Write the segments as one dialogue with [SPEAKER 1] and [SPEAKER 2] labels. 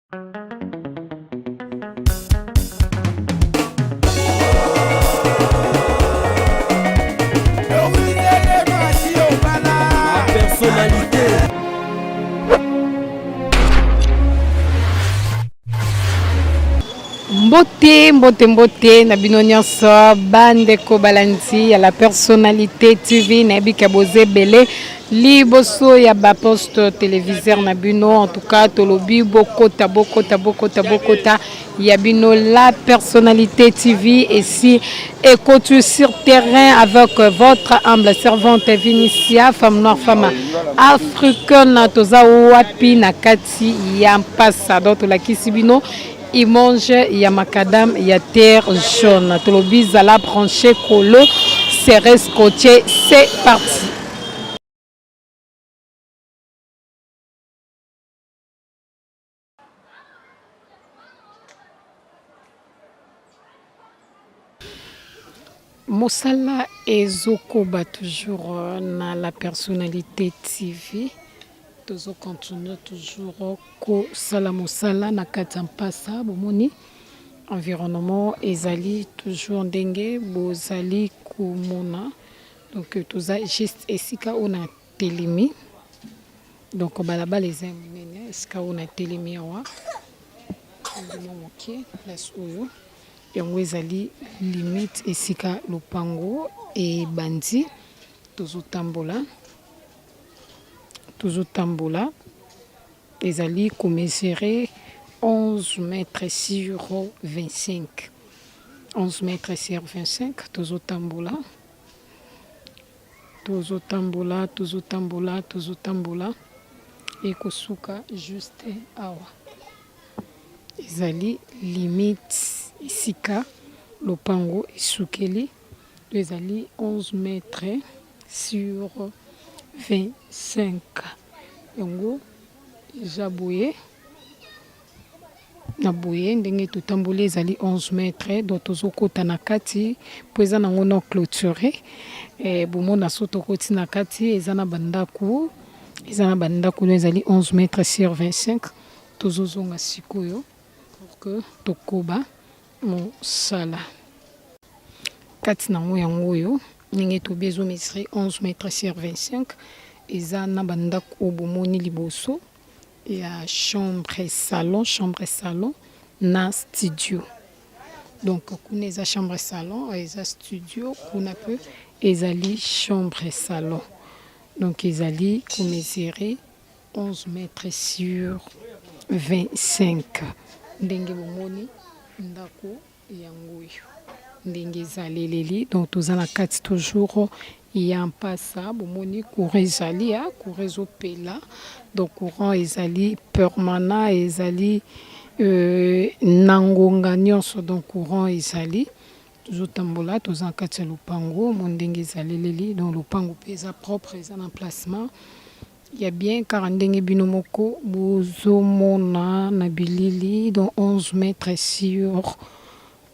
[SPEAKER 1] Personnalité.
[SPEAKER 2] Mbote, mbote, mbote na bino nyonso bandeko balandi ya la personnalité TV nayebi ke boza ebele liboso ya ba poste téléviseur na bino en tout cas tolobi bokota bokota bokota bokota ya bino la personnalité TV esi ekoti sur terrain avec votre humble servante Vinicia femme noire femme africaine toza wapi na kati ya mpasa donc tolakisi bino image ya macadam ya terre jaune tolobi zala branché kolo serre scotché c'est parti. Mosala ezokoba toujours na la personnalité TV tozo continuer toujours kosala mosala na kati ya mpasa bomoni environnement ezali toujours ndenge bozali komona donc toza juste esika oyo na telemi donc balabala eza ya monene esika oyo na telemi awa mwa moke place oyo yango ezali limite esika lopango ebandi tozotambola tozotambola ezali komesurer 11 mètres sur 25 11 mètres sur 25 tozotambola tozotambola tozotambola tozotambola ekosuka juste awa ezali limite esika lopango esukeli to ezali 11 mètres sur 25 yango eza boye na boye ndenge totamboli ezali 11 mètres donc tozokota na kati mpo eza nango non clôturé eh, bomona so tokoti na kati eza na bandako eza na bandako no ezali 11 mètres sur 25 tozozonga sikoyo pour que tokoba mosala kati nango yango oyo ndenge tobi ezomesurer 11 mètres sur 25 eza na bandako oyo bomoni liboso ya chambre salon chambre salon na studio donc kuna eza chambre salon eza studio kuna mpe ezali chambre salon donc ezali komesurer 11 mètres sur 25 ndenge bomoni ndako yango oyo ndenge ezaleleli donc toza na kati toujours ya mpasa bomoni courant ezali ya courant ezopela donc courant ezali permanent ezali na ngonga nyonso donc courant ezali tozotambola toza na kati ya lopango mo ndenge ezaleleli donc lopango mpe eza propre eza na placement ya bien kaka ndenge bino moko bozomona na bilili donc 11 mètres sur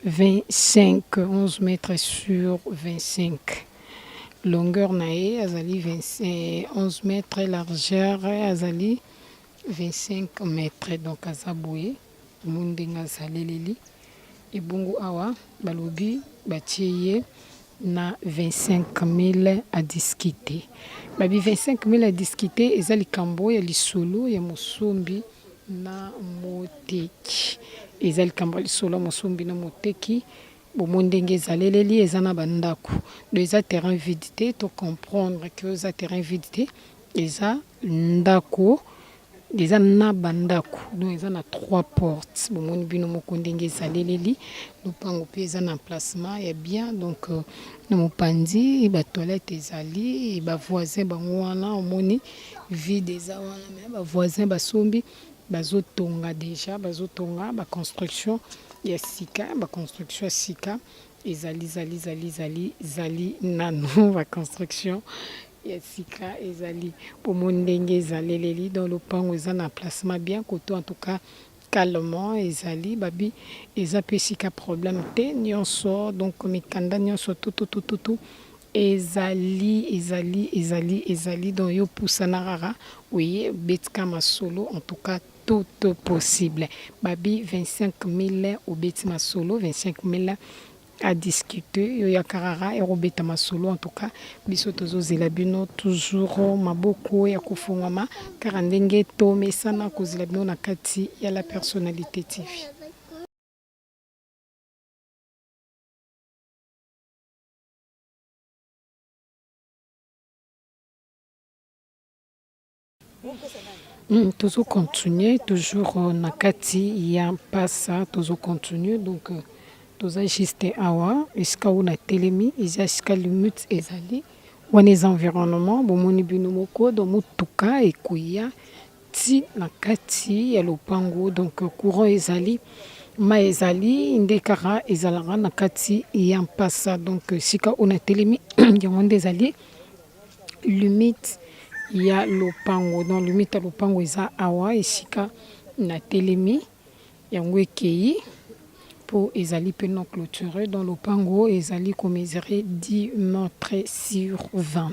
[SPEAKER 2] 25 11 mètres sur 25 longueur na ye azali 25, 11 mètres largeur azali 25 mètres donc aza boye omoni ndenge azaleleli ebongo awa balobi batie ye na 25 000 à discuter babi 25 000 à discuter eza likambo ya lisolo ya mosombi na moteki eza likambo ya lisolo ya mosombi na moteki bomoi ndenge ezaleleli eza na bandako donc eza terrain vide te to comprendre que eza terrain vide te eza ndako eza na bandako donc eza na trois portes bomoni bino moko ndenge ezaleleli lopango mpe eza na emplacement ya bien donc na mopanzi batoilette ezali bavoisin bango wana omoni vide eza wana mais bavoisin basombi bazotonga déjà bazotonga baconstruction ya sika baconstruction ya sika ezali zali zali zali zali nanu baconstruction ya sika ezali bomoni ndenge ezaleleli donc lopango eza na placement bien koto en tout cas calmement ezali babi eza mpe esika problème te nyonso donc mikanda nyonso tututututu ezali ezali ezali ezali donc yo pusana kaka oye betika masolo en tout cas. Tout possible babi 25000 obeti masolo 25000 a discuter yo ya karara ya kobeta masolo en tout cas biso tozozela bino toujours maboko ya kofungwama kaka ndenge tomesana kozela bino na kati ya la personnalité TV. Tozo continuer toujours na kati ya mpasa tozo continuer donc toza juste awa esika oyo natelemi eza esika limite ezali wana eza environnement bomoni bino moko donc motuka ekoya ti na kati ya lopango donc courant ezali mai ezali nde kaka ezalaka na kati ya mpasa donc esika oyo natelemi yango nde ezali Limite ya lopango donc limite ya lopango eza awa esika na telemi yango ekeyi po ezali pe non cloture donc lopango ezali ko mesurer 10 metres sur 20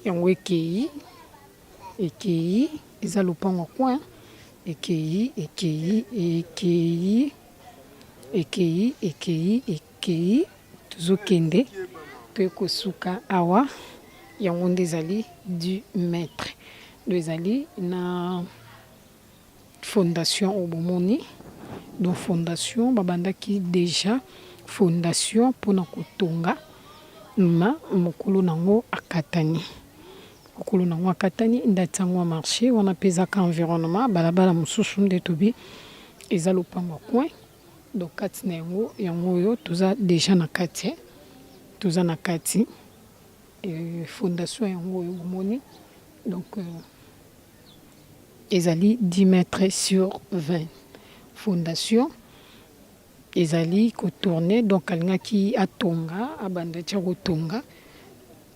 [SPEAKER 2] yango ekeyi ekeyi eza lopango ya coin ekeyi ekeyi ekeyi ekeyi ekeyi ekeyi Tozo kende toye kosuka awa yango nde ezali du maitre donc ezali na fondation oyo bomoni donc fondation babandaki dejà fondation pona kotonga ma mokolo nango akatani mokolo nango akatani nde atie yango en marche wana pe eza ka environnement balabala mosusu nde tobi eza lopango ya coin. Donc kati na yango yango oyo toza dejà na kati toza na kati fondation yango oyo bomoni donc ezali 10 mètres sur 20 fondation ezali ko tourner donc alingaki atonga abanda tia kotonga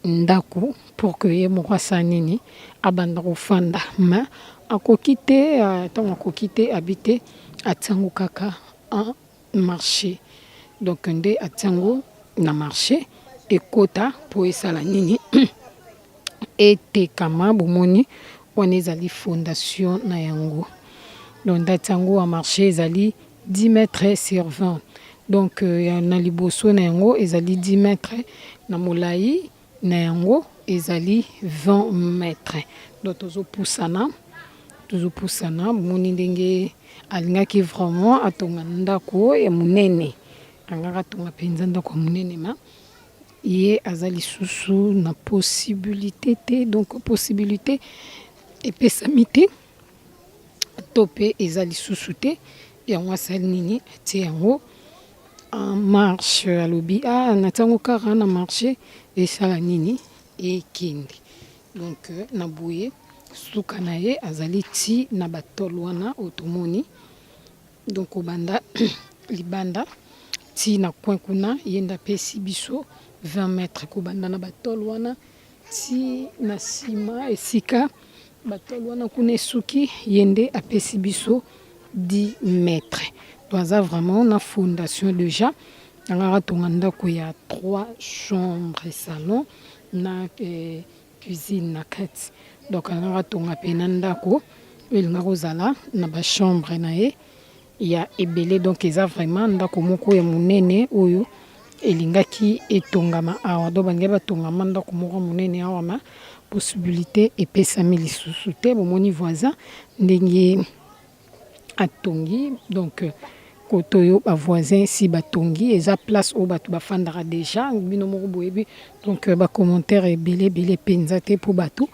[SPEAKER 2] ndaku pour que ye moko asala nini abanda kofanda mais akoki te tango akoki te abi te atia yango kaka en marche donc nde atia yango na marche ekota po esala nini etekama bomoni wana ezali fondation na yango donc nde atia yango en marche ezali 10 mètres sur 20 donc na liboso na yango ezali 10 mètres na molayi na yango ezali 20 mètres donc tozopusana tozopusana bomoni ndenge alingaki vraiment atonga ndako ya monene alingaki atonga mpenza ndako ya monene ma ye aza lisusu na possibilité te donc possibilité epesami te to pe eza lisusu te yango asali nini atie yango en marche alobi ah natie yango kaka na marche esala nini ekende donc na boye suka na ye azali ti na ba tole wana oyo tomoni donc kobanda libanda ti na coin kuna ye nde apesi biso 20 mètres kobanda na ba tole wana Ti na sima esika ba tole wana kuna esuki ye nde apesi biso 10 mètres donc aza vraiment na fondation dejà alingaka atonga ndako ya 3 chambres salon na cuisine na kati donc alingaka atonga pena ndako oyo elingaka kozala na ba chambres na ye ya ebele donc eza vraiment ndako moko ya monene oyo elingaki etongama awa donc balingaki batongama ndako moko ya monene awa ma possibilité epesami lisusu te bomoni voisin ndenge atongi donc kote oyo ba voisin si batongi eza place oyo bato bafandaka deja bino moko boyebi donc ba commentaire ebele ebele mpenza te mpo bato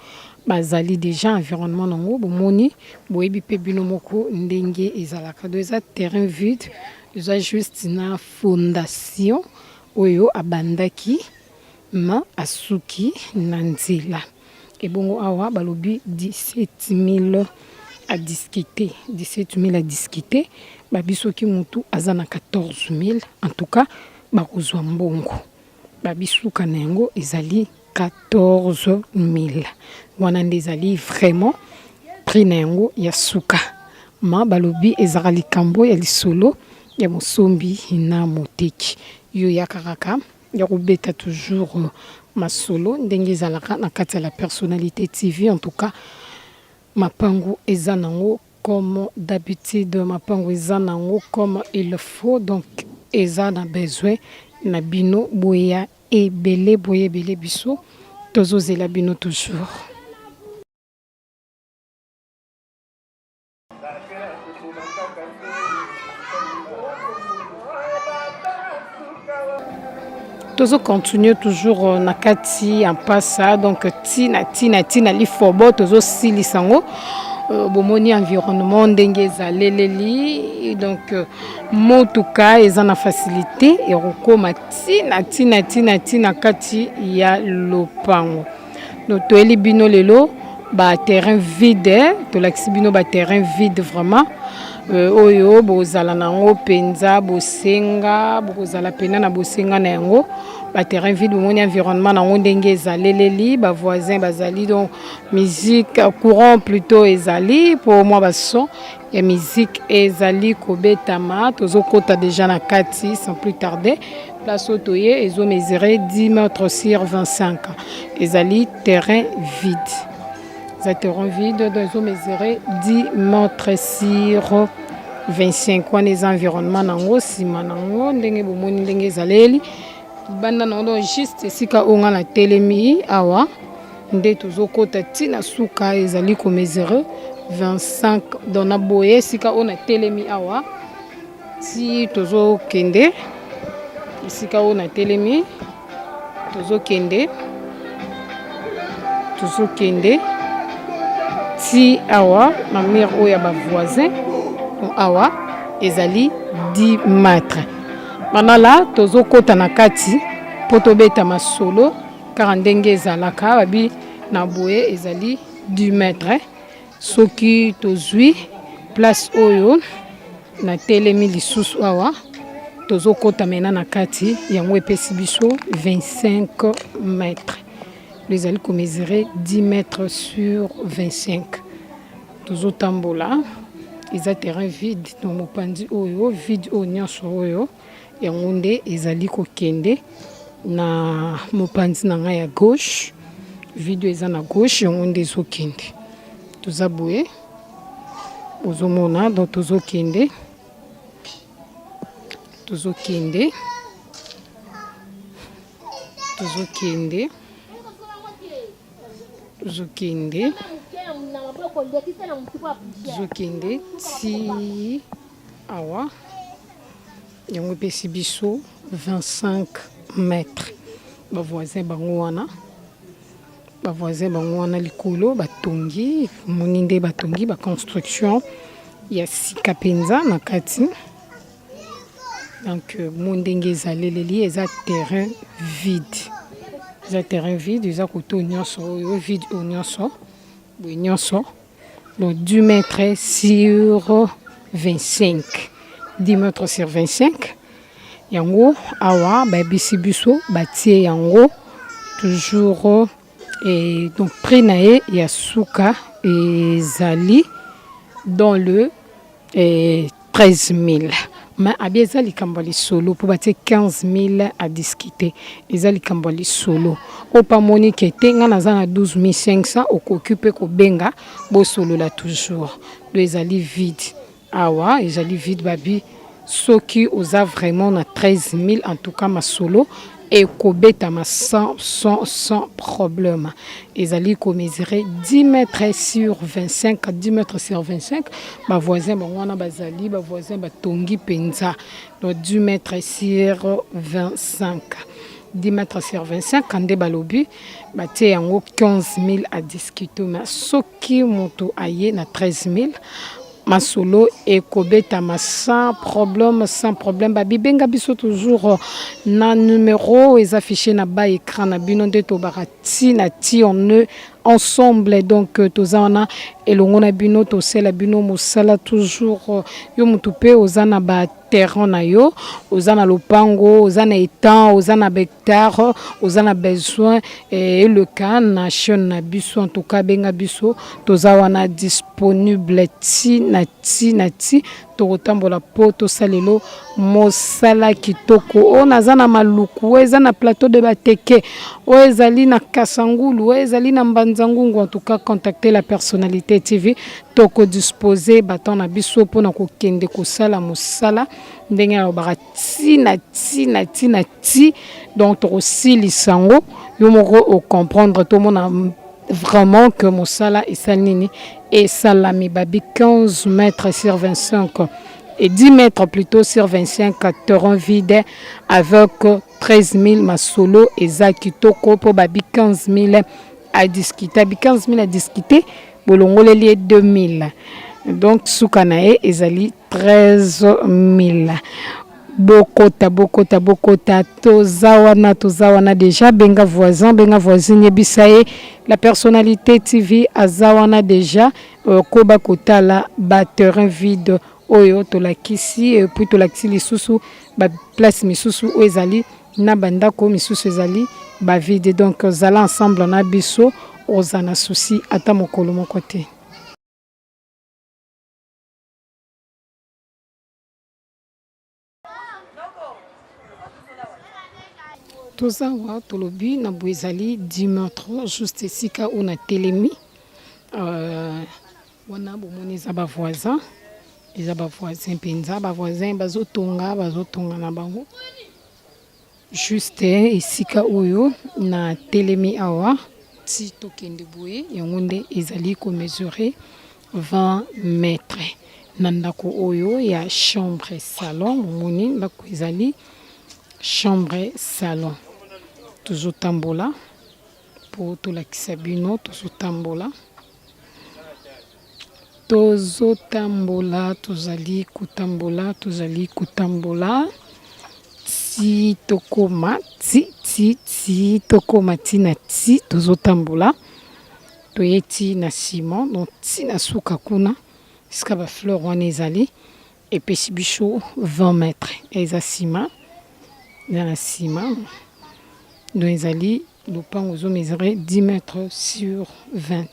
[SPEAKER 2] bazali deja environnement nango bomoni boyebi pe bino moko ndenge ezalaka donc eza terrain vide eza juste na fondation oyo abandaki ma asuki na nzela ebongo awa balobi 17000 à discuter 17000 à discuter babi soki mutu aza na 14000 en tout cas bakozwa mbongo babi suka na yango ezali 14000 wana nde ezali vraiment prix na yango ya suka ma balobi ezalaka likambo ya lisolo ya mosombi na moteki yo yaka kaka ya kobeta toujours masolo ndenge ezalaka na kati ya la personnalité TV en tout cas mapangu eza nango. Comme d'habitude mapango eza nango comme il faut donc eza na besoin na bino boya ebele boya ebele biso tozozela bino toujours. Tozo continuer toujours euh, na kati ya mpasa donc tina tina tina lifobo tozosilisa yango euh, bomoni environnement ndenge ezaleleli donc euh, motuka eza na facilité ekokoma tina tina tina tina kati ya lopango. Donc toyeli bino lelo ba terrain vide, tolakisi bino ba terrain vide vraiment euh, oyo bozala na yango mpenza bosenga, bokozala mpenza na bosenga na yango ba terrain vide. Bomoni environnement na yango ndenge ezaleleli, ba voisin bazali, donc musique courant plutôt ezali mpo mwa ba son ya musique ezali kobetama. Tozokota deja na kati sans plus tarder. Place oyo toye ezo mesurer 10 mètres sur 25, ezali terrain vide, eza terrain vide, donc ezo mesurer 10 mètres sur 25. Wana eza environnement nango, nsima nango ndenge bomoni ndenge ezaleli libanda nango, donc juste esika oyo nga natelemi awa nde tozokota ntina suka, ezali komesure 25. Donc na boye esika oyo natelemi awa ti tozokende esika oyo natelemi, tozokende tozokende ti awa na mur oyo ya bavoisin awa ezali 10 mètres. Manala tozokota na kati mpo tobeta masolo kaka ndenge ezalaka. Babi na boye ezali 10 mètres. Soki tozwi place oyo natelemi lisusu awa, tozokota mena na kati, yango epesi biso 25 mètres. Ezali komesure 10 mètres sur 25. Tozotambola, eza terrain vide, donc mopanzi oyo vide oyo nyonso oyo yango nde ezali kokende na mopanzi na ngai ya gauche. Vide eza na gauche, yango nde ezokende. Toza boye, bozomona, donc tozokende tozokende tozokende tozokende tozokende ti awa, yango epesi biso 25 mètres. Bavoisin bango wana, bavoisin bango wana likolo batongi, omoni nde batongi baconstruction ya sika mpenza na kati. Donc mo ndenge ezaleleli, eza terrain vide, eza terrain vide, eza koto nyonso oyo vide oyo nyonso boye nyonso. Donc 10 mètres sur 25, 10 mètres sur 25 yango awa bayebisi biso batie yango toujours. Et donc prix na ye ya suka ezali dans le 13 000, mais abi eza likambo ya lisolo mpo batie 15 000 à discuter. Eza likambo ya lisolo oyo mpo amoni ke te ngai naza na 12 500, okoki mpe kobenga bosolola toujours. Do ezali vide awa, ezali vide. Babi soki oza vraiment na 13 000, en tout cas masolo ekobetama sans, sans, sans problème. Ezali komesure 10 mètres sur 25, 10 mètres sur 25. Bavoisin bango wana bazali, bavoisin batongi mpenza. Donc 10 mètres sur 25, 10 mètres sur 25 nde balobi batie yango 15 000 à discuter, mais soki moto aye na 13 000, masolo ekobetama sans problème, sans problème. Babibenga biso toujours na numéro eza affiché na ba écran na bino nde tobaka ti na ti, on est ensemble. Donc toza wana elongo na bino, tosala bino mosala toujours. Yo motu mpe oza na ba terrain na yo, oza na lopango, oza na étang, oza na bahectare, oza na besoin eleka na chaîne na biso, en tout cas benga biso, toza wana disponible ti na ti na ti. Tokotambola mpo tosalelo mosala kitoko. Oyo naza na Maluku, oyo eza na Plateau de Bateke, oyo ezali na Kasangulu, oyo ezali na Mbanza-Ngungu, en tout cas contacter la Personnalité TV. Toko disposer ba temps na biso pona kokende kosala mosala ndenge nalobaka ti na ti na ti na ti donc tokosilisa yango yo moko o comprendre tomona vraiment que mosala esali nini esalami babi 15 mètres sur 25 et 10 mètres plutôt sur 25 terrain vide avec 13 000 masolo eza kitoko mpo babi 15 000 à discuter abi 15 000 à discuter Bolongoleli ye 2000 donc suka na ye ezali 13000. Bokota bokota bokota toza wana toza wana deja benga voisin benga voisine yebisa ye la personnalité TV aza wana deja euh, koba kotala ba terrain vide oyo tolakisi et puis tolakisi lisusu ba place misusu oyo ezali na ba ndako misusu ezali ba vide donc zala ensemble na biso oza na souci ata mokolo moko te. Toza awa tolobi na boye ezali 10 mètres juste esika oyo natelemi euh, wana bomoni eza ba voisin eza ba voisin mpenza ba voisin bazotonga bazotonga na bango juste esika oyo na telemi awa ti tokende boye yango nde ezali ko mesurer 20 mètres na ndako oyo ya chambre salon momoni ndako ezali chambre salon tozotambola mpo tolakisa bino tozotambola Tozotambola, tozali kotambola, tozali kotambola ti tokoma ti ti ti tokoma ti na ti tozotambola toye ti na ciment donc ti na suka kuna esika ba fleur wana ezali epesi biso 20 mètres eza ciment eza na ciment donc ezali Lopango ezo mesurer 10 mètres sur 20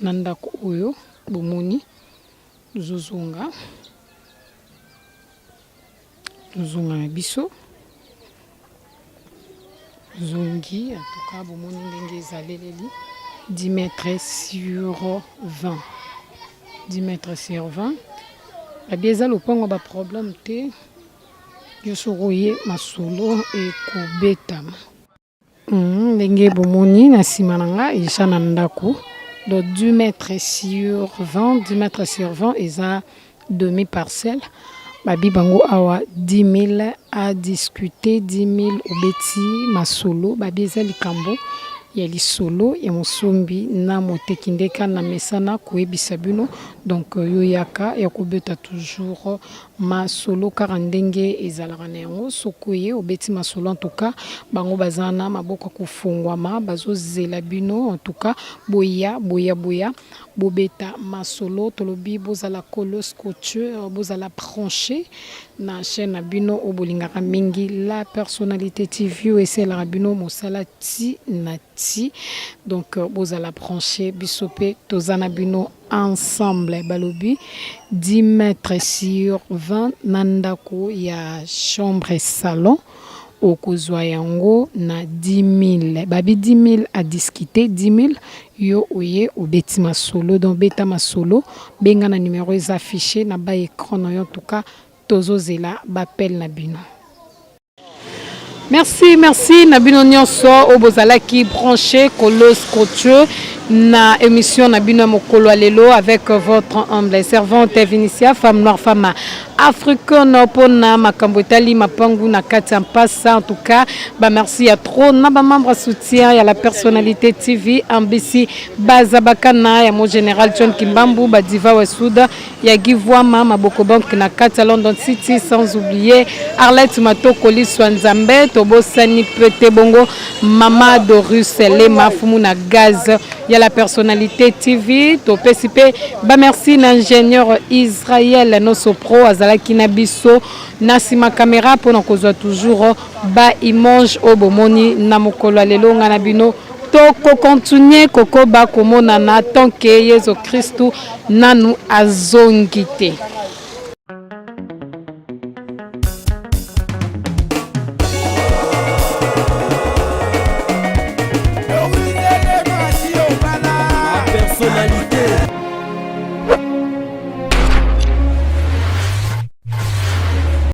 [SPEAKER 2] na ndako oyo bomoni tozozonga tozonga na biso tozongi en tout cas bomoni ndenge ezaleleli 10 mètres sur 20 10 mètres sur 20 babi eza lopango ba problème te yo soki oye masolo ekobetama. Ndenge bomoni na nsima na nga eza na ndako donc 10 mètres sur 20 10 mètres sur 20 eza demi parcelle babi bango awa 10 000 à discuter 10 000 obeti masolo babi eza likambo ya lisolo ya mosombi na moteki ndeka na mesana koyebisa bino donc yo yaka ya kobeta toujours Masolo kaka ndenge ezalaka na yango soki oye obeti masolo en tout cas bango baza na maboko ya kofongwama bazozela bino en tout cas boya boya boya bobeta masolo tolobi bozala kolo scotche bozala branche na chaîne na bino oyo bolingaka mingi la personnalité TV oyo esalelaka bino mosala ti na ti donc bozala branche biso pe toza na bino ensemble balobi 10 mètres sur 20 na ndako ya chambre salon okozwa yango na 10000 babi 10000 a discuter 10000 yo oye obeti masolo donc beta masolo benga na numero eza affiche na ba écran na yo en tout cas tozozela bapele na bino. Merci, merci na bino nyonso oyo bozalaki branché Kolos Couture na émission na bino ya mokolo ya lelo avec votre humble servante Vinicia, femme noire, femme africaine mpona makambo etali mapangu na kati ya mpasa. En tout cas, ba merci ya trop na ba membre soutien ya la personnalité TV Ambisi Bazabakana ya mo général John Kimbambu ba diva wa Souda ya Givuama Maboko Bank na kati ya London City, sans oublier Arlette Matoko Liswa Nzambe, tobosani pe te bongo Mama Dorus Lema Fumu na gaz ya la personnalité TV, topesi pe ba merci na ingénieur Israël Noso Pro azalaki na biso na sima caméra pona kozwa toujours ba image oyo bomoni na mokolo ya lelo nga na bino Toko continuer kokoba komonana tant que Yezu Kristu nanu azongi te.